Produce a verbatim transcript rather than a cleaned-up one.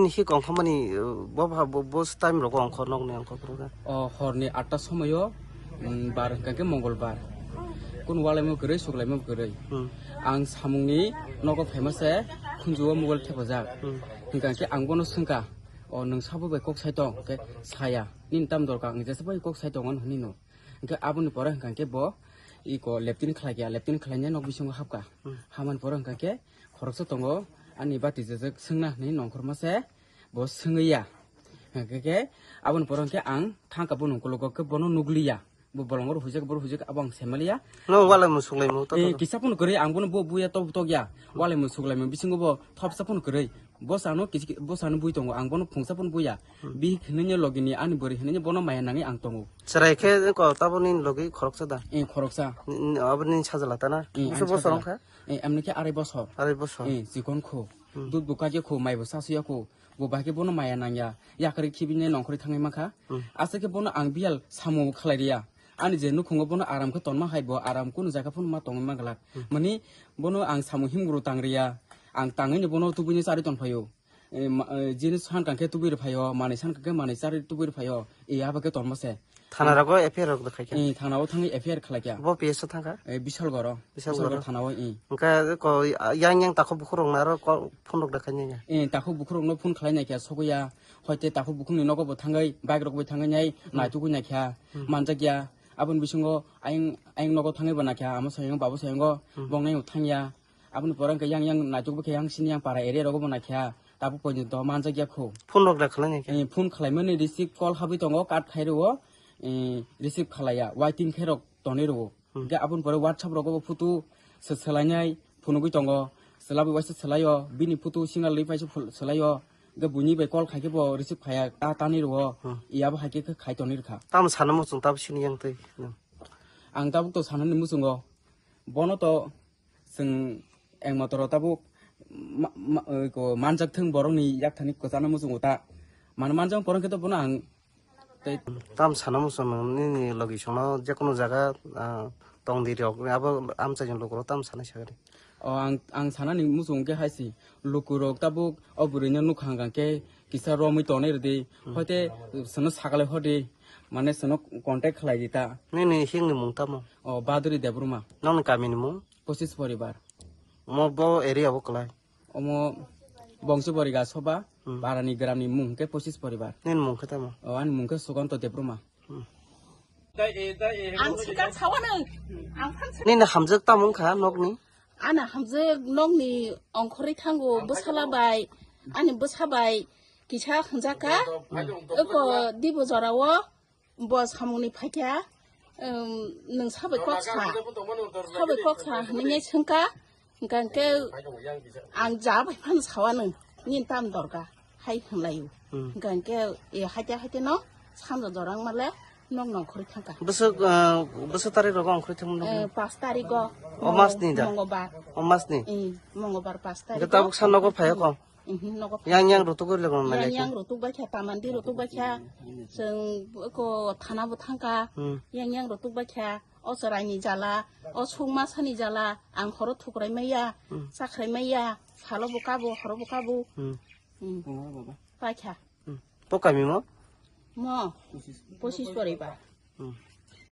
Hik ongkha mani, uh, bo bha-, bo, bo time rogo ongkha nokni ongkha phuru na. O horni atta somoyo, mm, bar hwnkha khe Mongolbar. Kun walaimo kwrwi, suklaimo kwrwi. Hmm. Ang samungni nogo phaima se khunjuo mobile thepajak. Hmm. Hwnkha khe ang bono swngkha, "O nwng sabo bai kok sai tong?" Hwnkhe, "Saya. Nini tam dorkar?" Ang jesa bai kok sai tongo hwnwi no. Hwnkhe aboni pore hwnkha khe bo iko leptin khlai kha, leptin khlainai nok bisingo hapkha. Hmm. Hamani pore hwnkha khe khoroksa tongo, ani bati jajak swngna hwnwi nongkhorma se bo swngwi ya. Hwnkhe khe aboni pore hwnkhe ang thangkha bono ukologo khe bono nugliya. Bo bolongo rw huijak, bo rw huijak, abo ang semaliya. No, walai musuklaimo to. Eh, kisa phano kwrwi, ang bono bo buya tok tok ya. Walai musuklaimo bisingo bo thopsa phano kwrwi. Bo sano kisi, bo sano bui tongo, ang bono phungsa phano buya. Hmm. Bihik hinwi logini ani bwrwi hinwi bono maya nangwi ang tongo. Chwrai khe ko taboni logi khoroksa da? Eh, khoroksa. N-, n-, aboni sajla ta na? Eh, bwswk ani bosor sajla. Wngkha? Eh, amni khe arai bosor. Arai bosor. Eh, chikon kho. Hmm. Dud bo kajak kho, mai bo sasuya kho. Bo bahai khe bono maya nangya. Yakarwi khibini nongkhorwi thangwi mankha. Hmm. Aswk khe bono ang biyal samung khlai riya. Ani je nukhungo bono aram khe tonma hai bo aram kunu jaga phano ma tongwi manglak. Hmm. Mani bono ang samung himguru tang riya. Ang tangwi ni bono tubui ni charwi tong phaio. Eh, ma-, eh, jini san kang khe tubui rw phaio, manwi san kang khe manwi charwi tubui rw phaio. Eh, abo khe tongma se. Thana rogo F I R rok da khai kha? Eh, thana o thangwi F I R khlai kha. Bo P S o thang kha? Eh, Bisalgoro. Bisalgoro. Bisalgoro thana o, eh. Hwnkhe ko, yang yang takhuk bukhuk rok no aro ko phone rok da khai nai ya? Eh, takhuk bukhuk rok no phone khlai nai kha sogwi ya. Hoite takhuk bukhuk ni nogo bo thangwi, bike rok bai thangwi nai, hmm, naitugwi nai kha, hmm, manjak ya. Aboni bisingo ayang, ayang nogo thangwi bo nai kha, amo sayang, babu sayang go, hmm, bong nai thang ya. Aboni pore hwnkhe yang yang naituk bwkhe yang sini yang para area rogo bo naikha, tabuk poito manjak ya kho. Phone rok da khlai naikha? Eh, phone khlaimani receive call habwi tongo, cut khai rwo, eh, receive khlaiya, waiting khe rok tonwi rwo. Hmm. Hwnkhe aboni pore WhatsApp rogo bo photo se selainai phunugwi tongo, selabwi waisa selaio, bini photo single ri paisa phul-, selaio, hwnkhe buini bai call khai khe bo receive khaiya, ta tani rwo, hmm, iyabo hai khe khai tonwi rwkha. Tamo sana muchung tabuk sini yang twi? Ang tabuk to sanani muchungo, bono to Chwng eng motoro tabuk ma-, ma-, oi ko manjak thung borokni yakthani kwchana muchungo ta. Mano manjak borok khe to bono ang tei tam sana muchung nini logi songno jekono jaga, ah, tong di rok abo amchai ni lukurok tam sanai sagari. O ang, ang sanani muchung khe hai si lukurok tabuk o bwrwino nukha hwnkha khe kisa romwi tonwi rwdi. Hmm. Hoite chwngno sakalai hodi mane chwngno contact khlai di ta. Nini hingni mung tamo? O Baduri Debbarma. Nongni kamini mung? Pochis poribar. Omo bo area bo kwlai? Omo Bongso Boriga Soba, hmm, parani gramni mung hwnkhe Pochis poribar. Nini mung khe tamo? O, ani mung khe Sukanto Debbarma. Hmm. Ang sika sawanang. Ang phan sa- Nini hamjak tamo wngkha nokni? Ani hamjak nokni ongkhorwi thango bwsala bai, ani bwsa bai kisa hwnjak kha. Oko dibo jorao. Bo samungni phaikha, um, nwng sabai kok sa, sabai kok sa hwnwi swngkha, hwnkha hwnkhe ang ja bai phano sawanw, nini tam dorkar hai hwnlaio. Hmm. Hwnkha hwnkhe, e, haite haite no sanja jora wngmale nok nongkhorwi thangkha. Bwswk, uh, bwswk tarik rogo ongkhorwi thangmani? Eh, pas tarik o, o mas ni da? Mongobar. O mas ni? Eh, Mongobar pas tarik o. Hwnkhe tabuk sa nogo phaiya kho? Mhm, nogo phai. Yang yang rutuk bai lego nang yang yang rutuk bai kha, tamandi rutuk bai kha. Chwng ko thana bo thangkha. Hmm. Yang yang rutuk bai kha. O chwraini jala, o sukmasani jala, ang horo thukrai maya, hmm, chakrai maya, salo bo kabo, horo bo kabo. Hmm. Hmm. Pai kha. Hmm. Po kami mo? Mo. Pochis poribar. Hmm.